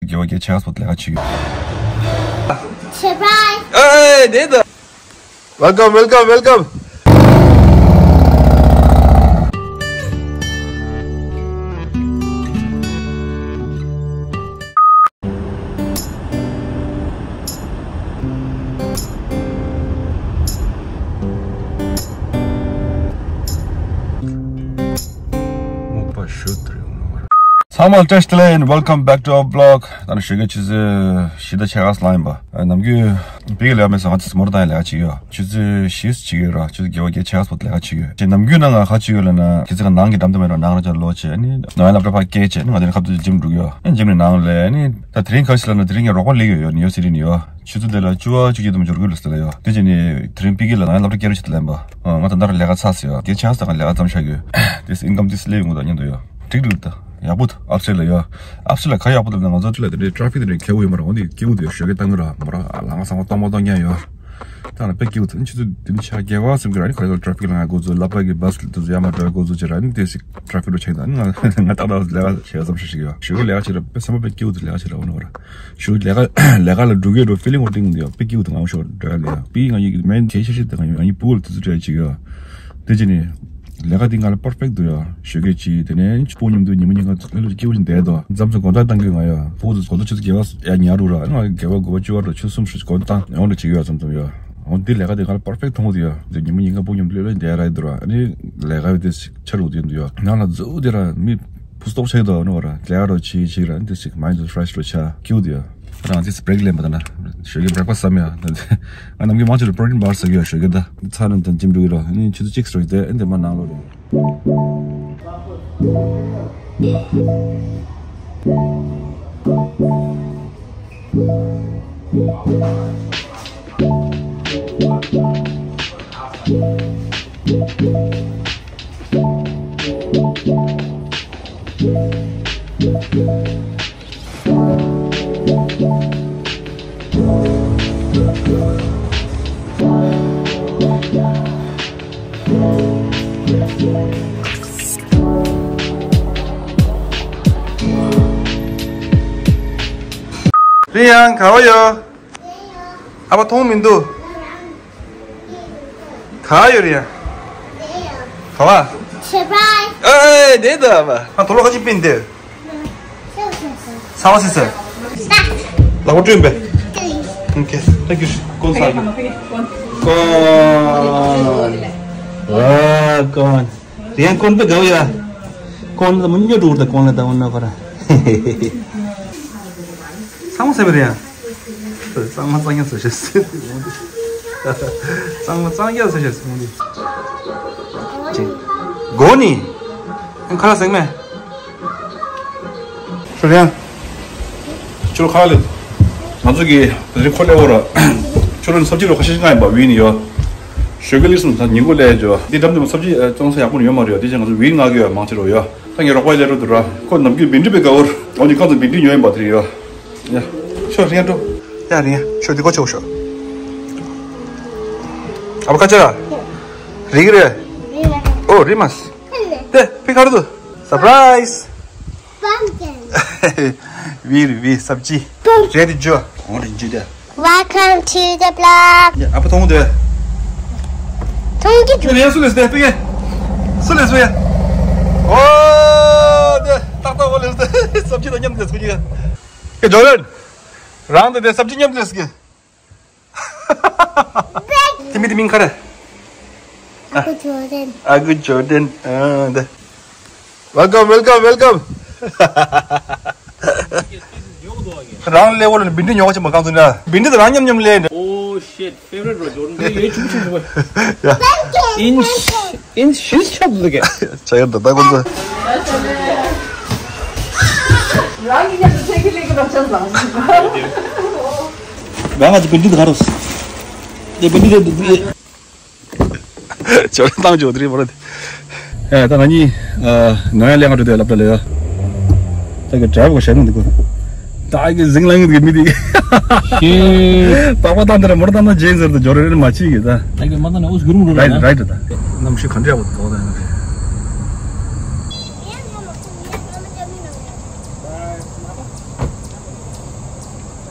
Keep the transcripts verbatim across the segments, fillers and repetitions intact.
དགེ་བ་དགེ་ཆེ་ཁ་སྤོ་ལས་ཀ་བྱེད་ཀྱི་ཡོད། Surprise! ཨེ་དེ་ད། Welcome, welcome, welcome. ཚང་མ་བཀྲ་ཤིས་བདེ་ལེགས། Welcome back to our vlog. ད་ནི་ཞོགས་ཀས་ཆུ་ཚོད་བཞི་དང་ཕྱེད་ཀ་ཙམ་ལངས་ཡིན་པ། ནམ་རྒྱུན་བི་གི་ལས་མེད་སོང་ང་ཚོ་མོ་ཊ་བཏང་ཡ་ལས་ཀ་བྱེད་ཀྱི་ཡོད། ཆུ་ཚོད་བཞི་ཙམ་བྱེད་ཀྱི་ཡོད་ར། ཆུ་ཚོད་དགེ་བ་དགེ་ཆེ་ཁ་སྤོ་ལས་ཀ་བྱེད་ཀྱི་ཡོད། ནམ་རྒྱུན་ནང་ང་ག་བྱེད་ཀྱི་ཡོད་ལབ་ན། ཁྱེད་ཚོ་གི་ནང་གི་འགྲམ་དུ་མེད་ར། ནང་ར་ཅིག་ལོག་བྱས་ནི་ནང་ཡ་སློབ་གྲྭ་ཕར་བསྐྱལ་བྱས་ནི་ང་ཚོ་ནི་ཁ་ཐུག་འཇིམ་འགྲོ་གི་ཡོད། ཨ་འཇིམ་ནི་ནང་ལས་ནི་ད་དེ་རིང་ག་རེ་ཟེར་ལབ་ན། དེ་རིང་ངས་རོགས་པ་སླེབས་ཡོད་ཡོད། ནིའུ་ཡོག་སི་ཊི་ནས་ཡོད། ཆུ་ཚོད་དེ་ལ་བཅུ་པ་བཅུ་གཅིག་དུ་མ་འབྱོར་གི་ལ་ཟེར་ལ་ཡོད། དེ་བྱས་ནི་དེ་རིང་པི་གི་ལ་ནང་ཡ་སློབ་གྲྭ་བསྐྱལ་རོགས་བྱེད་དུ་ལེན་པ། ང་ད་ལྟ་ར་ལས་ཀ་ཚར་སོང་ཡོད། དེ་ཆགས་སོང་ང་ལས་ཀ་མཚམས་བཞག་ཡོད། དེ་ཨིན་ཀམ་དེ་སླེབས་ཡོང་གི་འདུག་མཉམ་དུ་ཡོད། འགྲིག་འགྲིག་ད། ཡག་པོ་འདུག་ཨབ་སི་ཊེཊ་ལ་ཡོད། ཨབ་སི་ཊེཊ་ལ་ག་ཡག་པོ་འདུག་ན། ང་ཚོ་ལ་དེ་འདྲའི་ཊེ་ཕིག་དེ་འདྲའི་ཁྱད་པར་ཡོད་མ་རེད། འོན་ཏེ་སྐྱིད་པོ་འདུག་ཡ། ཞོགས་ཀས་བཏང་གི་ར་མོ་ར་ལམ་ཁ་ཚང་མ་སྟོང་པ་སྟོང་རྐྱང་ཡོད། ད་ལ་དཔེ་སྐྱིད་པོ་འདུག་ཆུ་ཚོད་བདུན་ཕྱེད་ཀ་བརྒྱད་པ་ཙམ་གྱི་ར་ནི་ག་རེ་ཊེ་ཕིག་ལ་ང་འགོ་ཚུགས། ལ་པ་གི་བྷ་སི་དེ་ཚོ་ཡར་མར་འགྲོ་ཡ་འགོ་ཚུགས་བྱས་ར། ནི་དེ་སི་ཊེ་ཕིག་རུ་ཆགས་ཡོད། ད་ནི་ང་ང་ཏག་ཏག་ལས་ཀ་བྱེད་ཡ་ཙམ་ཞིག་ཞིག་ཡོད། ཞོགས་ཀས་ལས་ཀ་བྱེད་ར་དཔེ་སེམས་པ་དཔེ་སྐྱིད་པོ་འདུག་ལས་ཀ་བྱེད་ར་འོ་ན་བ་ར། ཞོགས་ལས་ཀ་ལས་ཀ་ལ་འགྲོ་གི་འགྲོ་ཕི་ལིང་འོ་ཏིང་འདི་དཔེ་སྐྱིད་པོ་འདུག་ང་ཞོགས་འགྲོ་ཡ་ལས་ཀ་པི་ང་ཡི་མེན་གལ་ཆེ་ཤོས་དེ་ང་ཡི་ང་ཡི་སྤུ་གུ་ལ་དུས་ཚོད་སྤྲད་ཅིག་ཡོད། དེ་བྱས་ནས་ལས་ཀ་འདི་ང་ལ་པར་ཕེག་འདུག་ཡ། ཞོགས་ཀས་ཅིག་དེ་ནས་སྤུ་གུ་མཉམ་དུ་ཉི་མ་ཉིན་གང་ལྷོད་ལྷོད་སྐྱིད་པོ་ཞིག་བསྡད་དོ། མཚམས་མཚམས་དགོང་དག་བཏང་གི་ང་ཡ། སྤུ་གུ་ཚོ་དགོང་དག་ཆུ་ཚོད་བརྒྱད་པ་ཡ་ཉལ་འགྲོ་ར། ང་བརྒྱད་པ་དགུ་པ་བཅུ་པ་ར་ཆུ་གསུམ་ཧྲིལ་དགོང་དག་ཡོང་ར་ཅིག་ཡོད། མཚམས་མཚམས་ཡ། འོ་འདི་ལས་ཀ་འདི་ང་ལ་པར་ཕེག་མཐོང་གི་འདུག་ཡ། འདི་ཉི་མ་ཉིན་གང་སྤུ་གུ་མཉམ་དུ་ལྷོད་ལྷོད་བསྡད་ར་ཡི་འདུག་ར། ཨ་ནི་ལས་ཀ་བའི་དེ་ཆ་རུ་དེ་འདུག་ཡ། ནང་ལ་འཛུལ་དེ་ར་མི་བུ་སྟོབས་ཆེ་དོ་ནོ་ར། ལས་རོ་ཆི་ཆི་ར་འདི་ཞིག་མའིན་ཌི་ཕ་རེ་ཤི་རོ་ཆ་སྐྱིད་པོ་དེ་ཡ། རང་ཅིས་བྷི་རེག་ལེན་པ་ད་ན་ཞོགས་ཀས་བྷི་རེག་ཕ་སི་ཊི་བསམ་ཡ། ང་ནམ་རྒྱུན་མང་ཆེ་རུ་པྲོ་ཊིན་བྷར་ཟ་གི་ཡ། ཞོགས་ཀས་ད་ཚ་ནམ་དང་ཇིམ་འགྲོ་གི་ར། ཨ་ནི་ཆུ་ཚོད་གཅིག་རོ་དེ་ཨ་འདི་མ་ནང་ལོ་རེད། རི་ཡང་ག་བ་ཡོད། ཨ་ཕ་མཐོང་མི་འདུག་ག་ཡོད་རི་ཡང་། ག་བ། Surprise! ཨེ་དེ་ད་ཨ་ཕ། ཨ་དོ་ལོ་ག་ཅི་པིན་དེ། ཚང་མ་སི་སི། ལག་པ་བཀྲུས་པས། Okay, thank you. ཀོན་ས་ཡོད། ཀོན། ཝ་ཀོན། དེ་ཡང་ཀོན་པའི་དགའ་བ་ཡ། ཀོན་ལ་མི་ཉོ་འགྲོ་ད་ཀོན་ལ་ད་འོ་ན་ཕར། ཚང་མ་ཟེར་བ་རེད་ཡ། གཙང་མ་གཙང་རྐྱང་ཟེར་ཤེས་སོང་། གཙང་མ་གཙང་རྐྱང་ཟེར་ཤེས་སོང་། གོ་ནི། ཁ་ལག་ཟེར་མེད། ཁྱོད་རང་། ཁྱོད་ཁ་ལ། ང་ཚོ་གི་དེ་རིང་ཁོ་ལེ་བོ་ར། ཁྱོད་རང་སབ་ཇི་རོ་ཁ་ཤས་ཤིག་ང་ཡིན་པ་བི་ནི་ཡོ། ཞོགས་ཀས་ལིས་སུ་ད་ཉིན་གུང་ལས་འཇོ། འདི་འགྲམ་དུ་སབ་ཇི་བཙོང་ས་ཡག་པོ་ཡོད་མ་རེད་ཡོ། དེ་ཅན་ང་ཚོ་བི་ང་གི་ཡོ་མང་ཆེ་རོ་ཡོ། ད་ངས་རོགས་པ་ལས་རོ་དུ་ར། ཁོ་ནམ་རྒྱུན་བི་འབྲི་པའི་དགའ་བོར། འོ་ནི་ཁ་ཚོ་བི་འབྲི་ཉོ་ཡིན་པ་དེ་རེད་ཡོ། ཡ། ཤོ་རིང་འགྲོ། ཡ་རིང་ཤོ་འདི་གོ་ཆོག་ཤོ། ཨ་བ་ཁ་ཆ་ར། རིག་རེད། ཨོ་རི་མ་སི། དེ་ཕི་ཁ་རུ་དུ། Surprise! Pumpkin. བི་རི་བི་སབ་ཇི། Pumpkin. རེད་ཇོ། ཨོ་རེད་ཇོ་དེ། Welcome to the vlog. ཡ་ཨ་ཕ་མཐོང་དེ། མཐོང་གི་འདུག་ཁྱོད་རེད་སུ་ལས་སུ་དེ་ཕི་གེ། སུ་ལས་སུ་ཡ། ཨོ་དེ་ཏག་ཏག་ཨོ་ལས་སུ་དེ་སབ་ཇི་དང་མཉམ་དུ་ལས་སུ་གི་ཡ། ཀེ་ཇོ་རན། རང་དེ་དེ་སབ་ཇི་མཉམ་དུ་ལས་སུ་གི། དེ་མི་དེ་མིང་ག་རེ། ཨ་ཁུ་ཇོ་རན། ཨ་ཁུ་ཇོ་རན། ཨ་འདི། Welcome, welcome, welcome. རང་ལེ་བོ་ལ་བི་འདི་ཉོ་ག་ཆེ་མ་གང་ཚོད་ན། བི་འདི་དེ་རང་མཉམ་མཉམ་ལེ། Oh shit, favorite རོ་ཇོ་རན་དེ་ཡོད་ཆུང་ཆུང་ཆུང་བ། ཡ། ཨིན་ཨིན་ཤིས་ཆབ་ལུག་གེ། ཆ་ཡོད་ད་ད་ཁོ་ཚོ། རང་གི་མཉམ་དུ་ཚེ་གི་ལེ་གི་རོ་ཆབ་ལ། ང་ང་ཚོ་བི་འདི་དེ་ག་རོ། དེ་བི་འདི་དེ། ཇོ་རན་བཏང་ཇོ་དེ་རེད་མོ་རེད། ཨེ་ད་ང་གཉིས་ནང་ཡ་ལས་ང་འགྲོ་དུས་སློབ་གྲྭ་ལས་ཡ། ད་གི་ཌ་རའི་བར་གོ་ཞེ་ནང་འདུག་ད་གི་ཟིང་ལ་ངེད་གི་མི་དེ། ཤི། པགས་པ་བཏང་དེ་ར་མོ་ར་བཏང་ན་ཇེན་ཟེར་དུ་ཇོ་རན་མ་ཆི་གི་ད། ད་གི་མ་ད་ན་ཨུས་གུ་རུ་རུ་ར་རའིཊ་ན། རའིཊ་ད། གནམ་གཤིས་ག་འདྲ་བ་དགའ་བ་ད་ཡ་ན་རེད།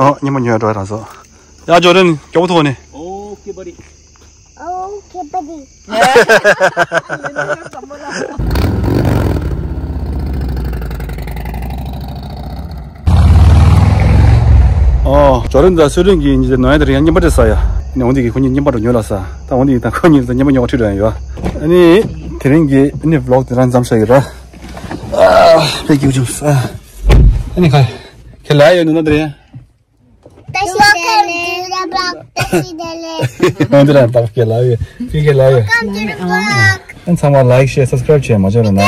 ཨོ་སྙན་པོ་ཉོས་འགྲོ་རང་སོ། ཡ་ཇོ་རན་མགྱོགས་པོ་ཐོག་ནས། Okay buddy. ཨོ་ཇོ་རན་དང་སུ་རན་གྱི་ཉི་ཟེར་ནོ་ཡ་དེ་རིང་ཡང་རྔན་པ་སྤྲད་ས་ཡ། ནས་འོ་འདི་གི་ཁོ་གཉིས་རྔན་པ་འགྲོ་ཉོས་ལ་ས། ད་འོ་འདི་ད་ཁོ་གཉིས་ད་རྔན་པ་ཉོ་བ་ཁྲིད་འགྲོ་ཡ་ཡོད། ཨ་ནི་དེ་རིང་གི་ཨ་ནི་vlog་དེ་རང་མཚམས་བཞག་གི་ར། ཨ་ཕེ་ཀྱུ་ཅུམ་ས། ཨ་ནི་ཁ་ཁེ་ལ་ཡོད་ནོ་ན་དེ་རིང་། ཏ་ཤི་དེ་ལེ། ཏ་ཤི་དེ་ལེ། ཁོང་ཚོ་རང་ཏག་སྐད་ལབ་ཡོད། ཕི་སྐད་ལབ་ཡོད། Welcome to the vlog. ཨ་ཚང་མ་like share subscribe བྱས་མ་བྱས་རོགས་གནང་།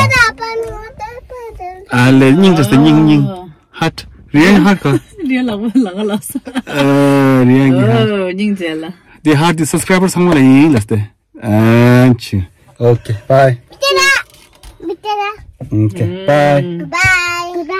ཨ་ལེ་སྙིང་རྗེ་སྙིང་སྙིང་heart རིའི་heart ག་རིའི་ལག་པ་ལག་ལག་ས། ཨ་རིའི་གི་heart ཨོ་སྙིང་རྗེ་ལ། དེ་heart དེ་subscriber ཚང་མ་ལ་ཡིན་ལ་སྟེ། ཨ་ཆི། Okay bye. Okay bye. Bye.